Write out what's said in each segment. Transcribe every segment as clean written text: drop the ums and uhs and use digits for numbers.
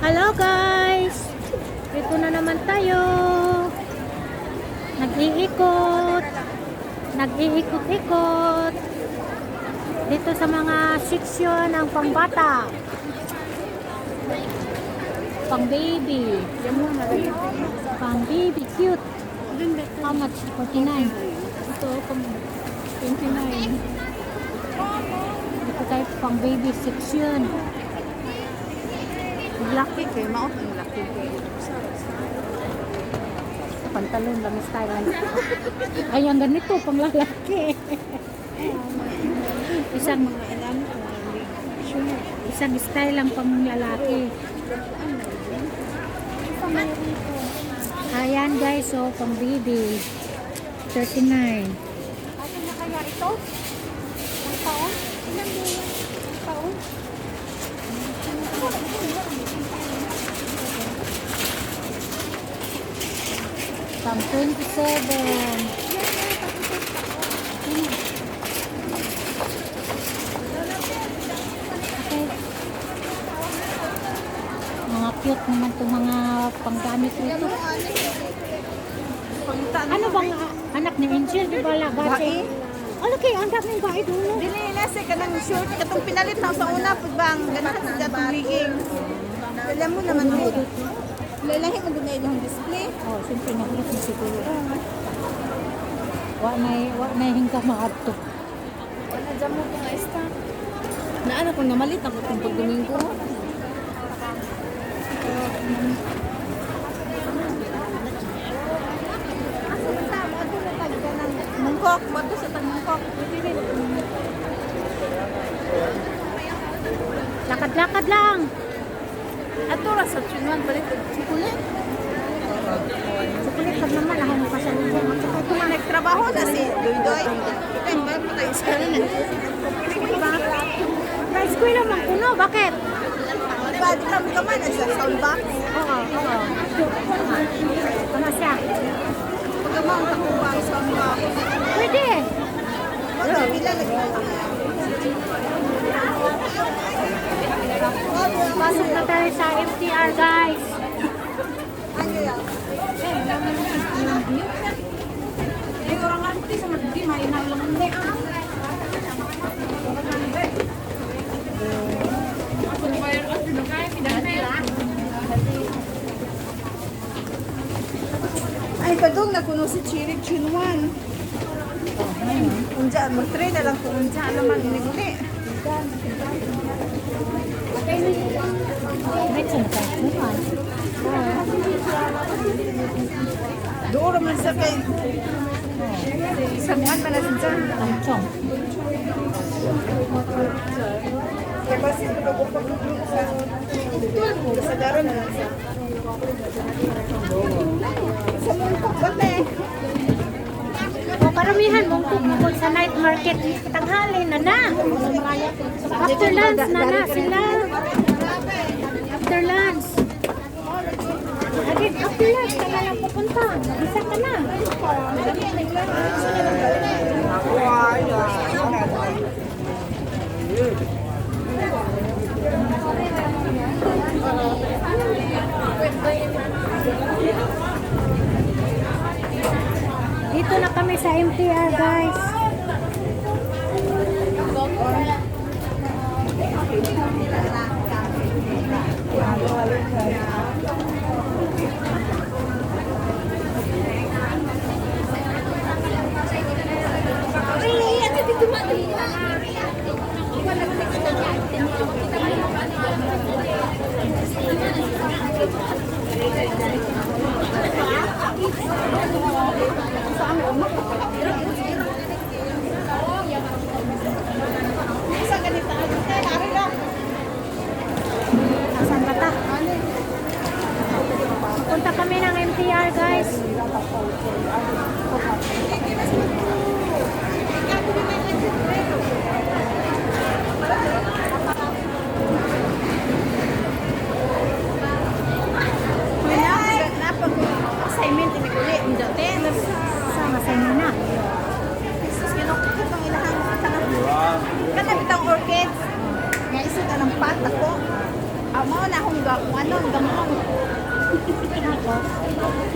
Hello, guys! Ito na naman tayo. Nag-iikot. Nag-iikot-ikot. Dito sa mga seksyon ng pangbata. Pang baby. Pang baby. Cute. How much? 49. Ito, pang 29. Dito tayo pang baby section. Laki kayo, maot ang laki kayo. Pantalon lang style. Ay, ang ganito, pang lalaki. Isang Mga ilan ko, hindi sure. Isang style lang pang lalaki. Ayan guys, so pang baby. 39. Ano na kaya ito? Ang taon? Ilan buwan? Ang taon? Pang 27. Okay. Mga cute naman itong mga panggamit nito. Ano bang anak ni Angel? Di ba lagate? Oh, laki, ang daming bae doon, no? Dili na sa kanang short katong pinalit na sa una pud bang ganahan sa atong wiging. Alam mo naman mo. Lalahi mo gud na ilang display. Oh, siyempre nakulit na siguro. Wa na hingga maadto. Wala dyan mo kung ista. Naano ko namalit ako itong pag Domingo. Mungkok, bato sa tagmungkok. Lakad-lakad lang. Ato ra sa Chunuan palit og chocolate. Chocolate pag naman ako makasalubong. At saka ito nga. Nagtrabaho na si Doy Doy. Kaya ba mo tayo sa kanan? Sa eskwela man kuno, bakit? Diba, di ka ka man sa sound box. Oo. Ano siya? Pagka mo ang takuha ang sound box. Pwede. Wala, pila lagi. Pasok na tayo sa MTR, guys. Ano yan? Ay, padung na kuno si Chirik Chunwan. Unja, mag-try na lang kung unja naman ini. Diretso na tayo. Ano? Doon man sa kay Samuan man na siya. Tangchong. Kaya basi pag sa kasagaran na lang sa sa mungkok ba te? O karamihan mong pupukol sa night market. Tanghali na na. After lunch na na sila. After lunch. Adi, after lunch ka na lang pupunta. Isa ka na. Dito na kami sa MTR, guys. Isa ganito te, hari lang. Saan ba ta? Punta kami ng MTR, guys. Kuya, napag assignment ini uli unja te. Sama sa inyo na. Jesus, ginukot ang ilahang tanga. Kana bitang orchids. Nga isod anang pat ako. Amo na akong ano, gamong. Tapos,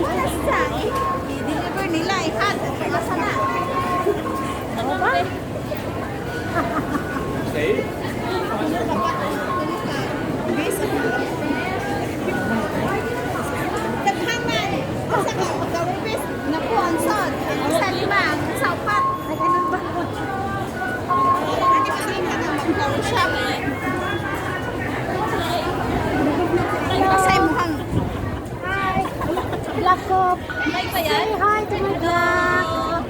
Wala sa i-deliver nila ihat at asa na. ano ba? Basic. Daghanan. Asa ka pagka-webis naku ang sod. Ang isa lima, ang isa upat. Ay, ganun ba? Ano pa rin ka na mag-flower shop? Kasi mukhang Hi! Vlog ko. Say hi to my vlog.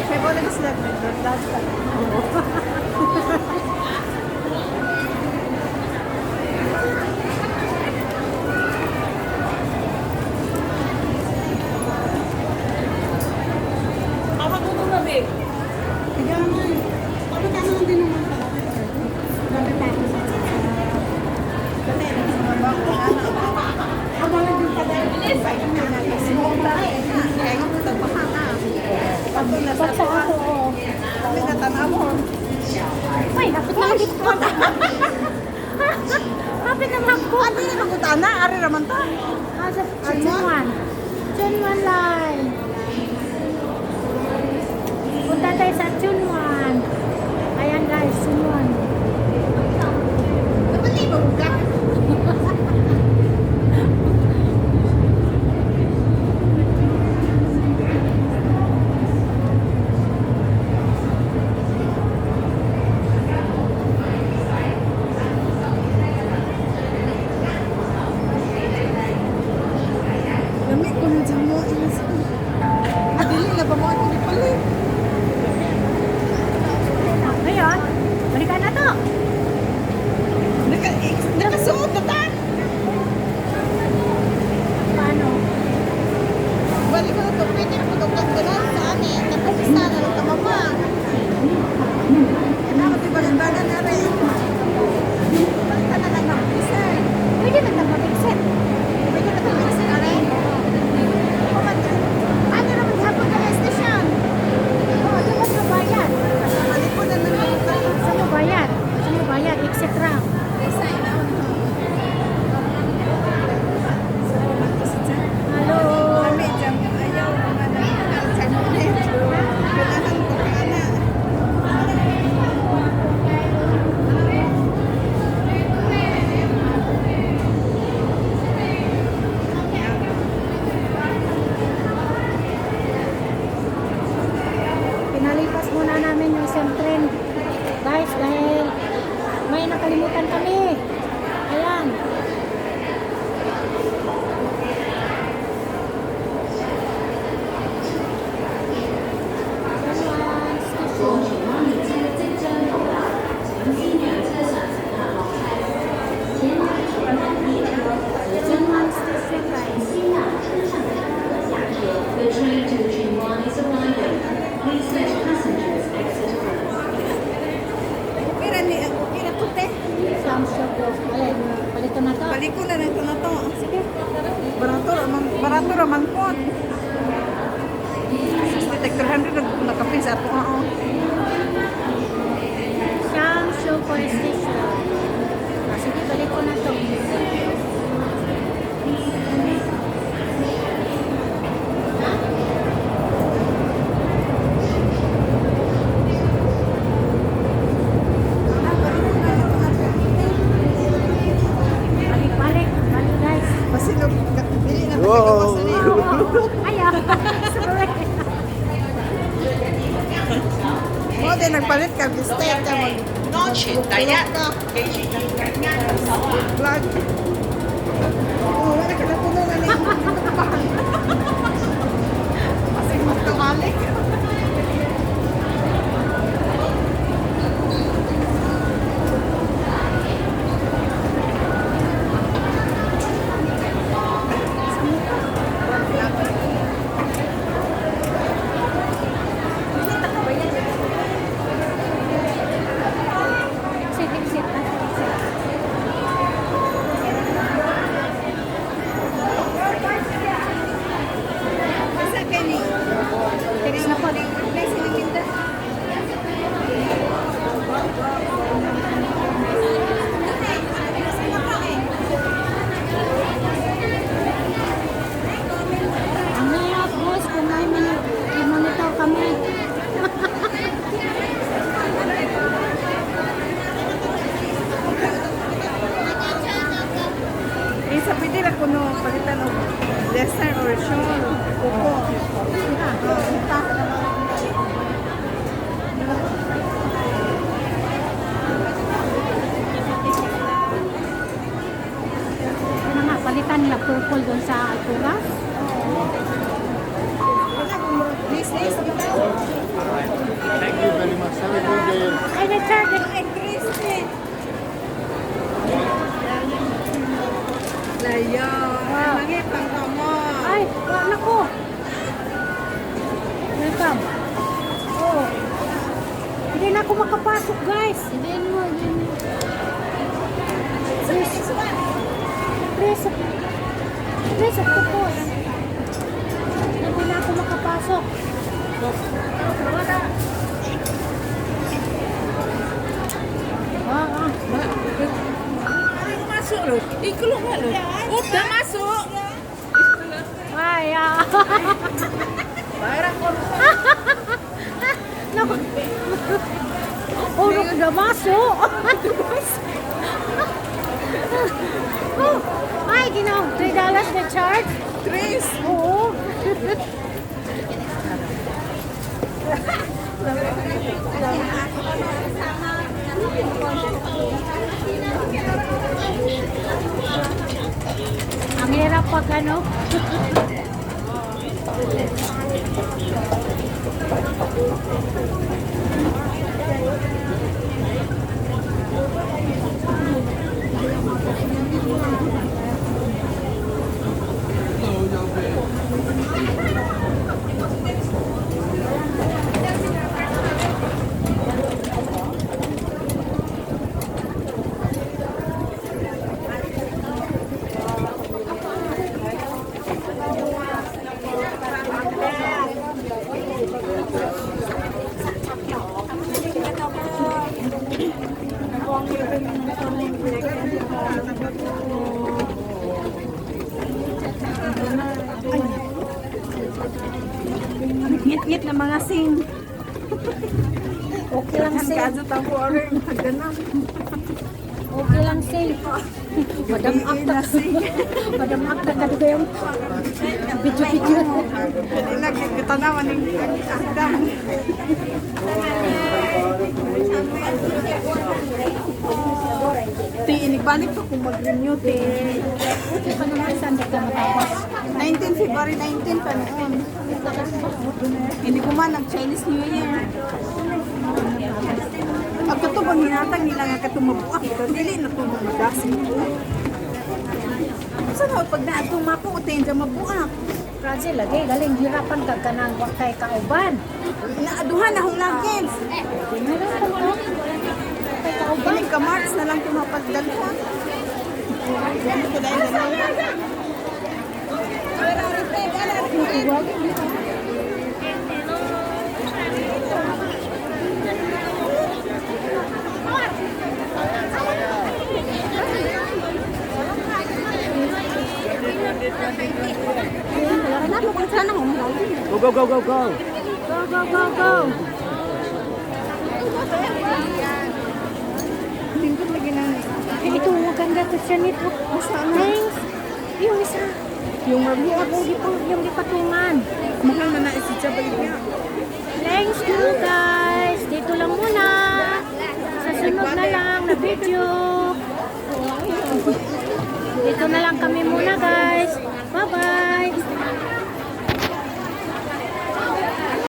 May bola na sila nag-vlog. Pag sa ako, oo. Ay, hapit na ako. Hapit na ako. Ano yung nagutana? Ari raman ta. Ah, sa Tsuen Wan. Tsuen Wan Line. Punta tayo sa Tsuen Wan. Ayan guys, Tsuen Wan. Napalibog ka. Lami ko na dyan mo. Ilis. Adili na ba mo? Ano palit? Ngayon, balikan na to. Nakasuot na ta. Paano? Balik ko na to. Pwede na pagkakagalan sa amin. Nagpapisa na lang kamama. Kailangan ko balan-balan na rin. Balikan na lang ng freezer. Pwede man na mag-exit. Pwede na ito na rin. Ano naman hapon ka na station? Oo, dapat mabayad. Balik ko na lang. Sa mabayad. Sa mabayad, exit ramp. Kaysa inaon. Hello. Kami dyan. Ayaw. Kailangan ko ka na. Pinalipas muna namin yung Semtren. Guys, dahil may nakalimutan kami. Ayan. Ayan, station. Tsuen Wan Station, guys. The train to Tsuen Wan is arriving. Please let passengers exit first. Okay ra ni, okay ra to te. Sam Shop. Ayan, palito na to. Balik ko na lang ito na to. Sige. Barato raman po. Detector 100 nagkapin sa ato. Oo. Shang Shu Police Station. Ah, sige, balik ko na to. Balik, balik. Balik, guys. Basilog, dili na Wow. Oo. Ay, ah. Sorry. Mo din nagpalit ka bistay ka mag ka. Vlog. Oo, wala ka na puno na ni. Kasi magkamalik. Couple doon sa Alturas. Please, please. Thank you very much. Have a good day. Ay, na-charge. Ay, Christy. Layo. Mga pangkamo. Ay, wala ko. Welcome. Oh. Hindi na ako makapasok, guys. Hindi mo, hindi mo. Tres. Tres. Tres octopus. Hindi na ako makapasok. Wala. Ah. Masuk loh. Iku lho enggak loh. Udah masuk. Ay, ah. Barang kon. Naku. Urok na masuk. Oh, ay, ginaw. $3 na charge. Chris. Oo. Ang hirap pag ano. Ngit-ngit na mga sing. Okay lang, sale. Kaso tang order na. Okay lang, sale. Madam Akta. Madam Akta, kadugayong video-video. Pwede na kita naman ng akdan. Ti, inibalik pa kung mag-renew, ti. Okay pa naman, saan ka matapos? 19 February 19 pa noon. Hindi ko man nag-Chinese New Year. Pag kato bang hinatag nila nga katumabuak, dili na to mamadasi. Saan na pag naatong mapo, utayin dyan mabuak. Francie, lagi, galing hirapan ka kanang wa kay kauban. Naaduhan na hong luggage. Hirapan ka. Kay kauban. Inig ka March na lang tumapagdalhan. Ano ko dahil na. Go, go, go, go, go. Go, go, go, go. Lingkod lagi na. Eh, ito, maganda to siya nito. Thanks. Yung isa. Yung Yung, yung gipatungan. Mahal na na isitsa balik niya. Thanks you guys. Dito lang muna. Sa sunod na lang na video. Dito na lang kami muna, guys. Bye-bye.